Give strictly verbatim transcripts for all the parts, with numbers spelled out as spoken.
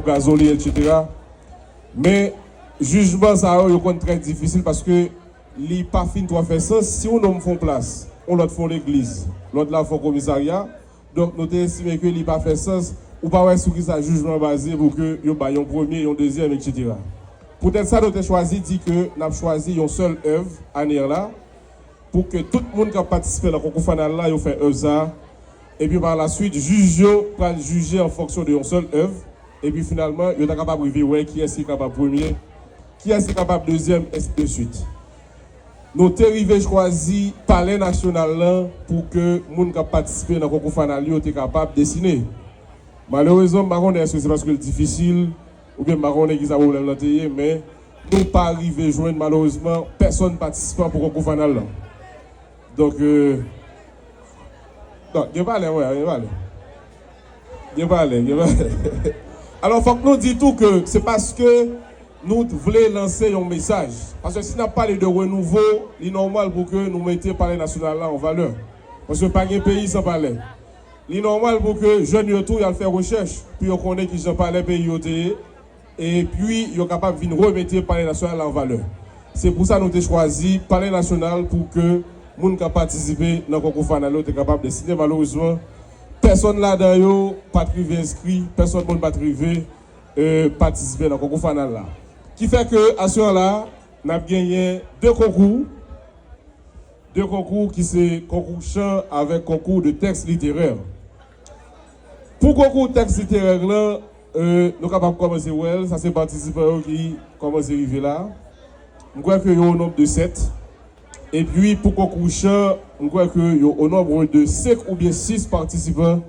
gazon li, etsetera. Men, jijman sa yo, yo konn trè difisil paske li pa fin twò fè sans. Si yon nonm fè yon plas, yon lòt fè yon legliz, lòt la fè yon komisarya, donk nou te estime ke li pa fè sans, ou pa wè sou kisa jijman baze pou ke yo bay yon premye, yon dezyèm, etsetera. Poutèt sa, nou te chwazi di ke n ap chwazi yon sèl èv ane an la, pou ke tout moun k ap patisipe nan konkou final la, yo fè èv sa a. Epi pa la swit, jij yo pral jije an fonksyon de yon sèl èv. Epi finalman, yo ta kapab rive wè kiyès ki kapab premye, kiyès ki kapab dezyèm, ensi de swit. Nou te rive chwazi Palè Nasyonal lan pou ke moun k ap patisipe nan konkou final yo te kapab desine. Malerezman, m pa konnen èske se paske l difisil, oubyen m pa konnen kisa pwoblèm lan te ye, men nou pa rive jwenn, malerezman, pèsonn patisipan pou konkou final lan. Donk, euh, non, gen palè, wè, gen palè. Gen palè, gen palè. Alò, fòk nou di tou ke se paske nou vle lanse yon mesaj. Paske si n ap pale de renouvo, li nòmal pou ke nou mete Palè Nasyonal la an valè. Paske pa gen peyi san palè. Li nòmal pou ke jèn yo tou y al fè rechèch pou yo konnen kijan palè peyi yo te ye, epi yo kapab vin remete Palè Nasyonal la an valè. Se pou sa nou te chwazi Palè Nasyonal pou ke moun k ap patisipe nan konkou final yo te kapab desine. Malerezman, pèsonn ladan yo pa t rive enskri, pèsonn moun pa t rive, euh, patisipe nan konkou final la. Ki fè ke aswè la, n ap genyen de konkou. De konkou ki se konkou chan avèk konkou de tèks literè. Pou konkou tèks literè lan, euh, nou kapab kòmanse wè l, sa se patisipan yo ki kòmanse rive la. M kwè ke yo o nonb de sèt. Epi pou konkou chan, m kwè ke yo o nonb de senk oubyen sis patisipan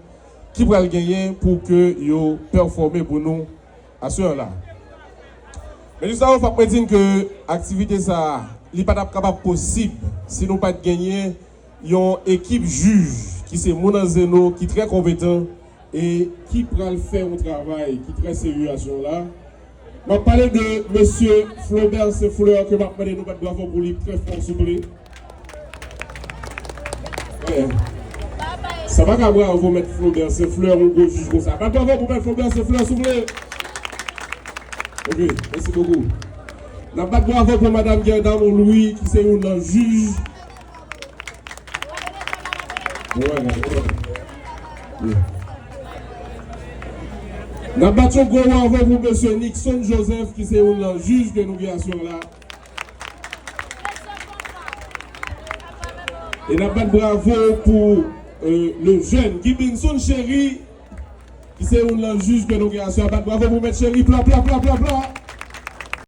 ki pral genyen pou ke yo pèfòme pou nou aswè la. Men jis avan, fòk mwen di n ke aktivite sa a, li pa t ap kapab posib si nou pa t genyen yon ekip jij ki se moun Anzeno ki trè konpetan e ki pral fè yon travay ki trè serye aswè la. M ap pale de mesye Flaubert Saint Fleur, ke m ap mande nou bat bravo pou li trè fò, souple. Sa pa ka bravo mèt Flaubert Saint Fleur, yon gwo jij konsa. Bat bravo pou mèt Flaubert Saint Fleur, souple. Ok, mèsi bokou. N ap bat bravo pou madanm Gerda Monlouis, ki se youn nan jij. N ap bat yon gwo bravo pou mesye Nixon Joseph, ki se youn nan jij ke nou gen aswè la. E n ap bat bravo pou, euh, le jeune Gibinson Chéry, ki se youn nan jij ke nou gen aswè a. Bat bravo pou mèt Chéry, pla, pla, pla, pla, pla.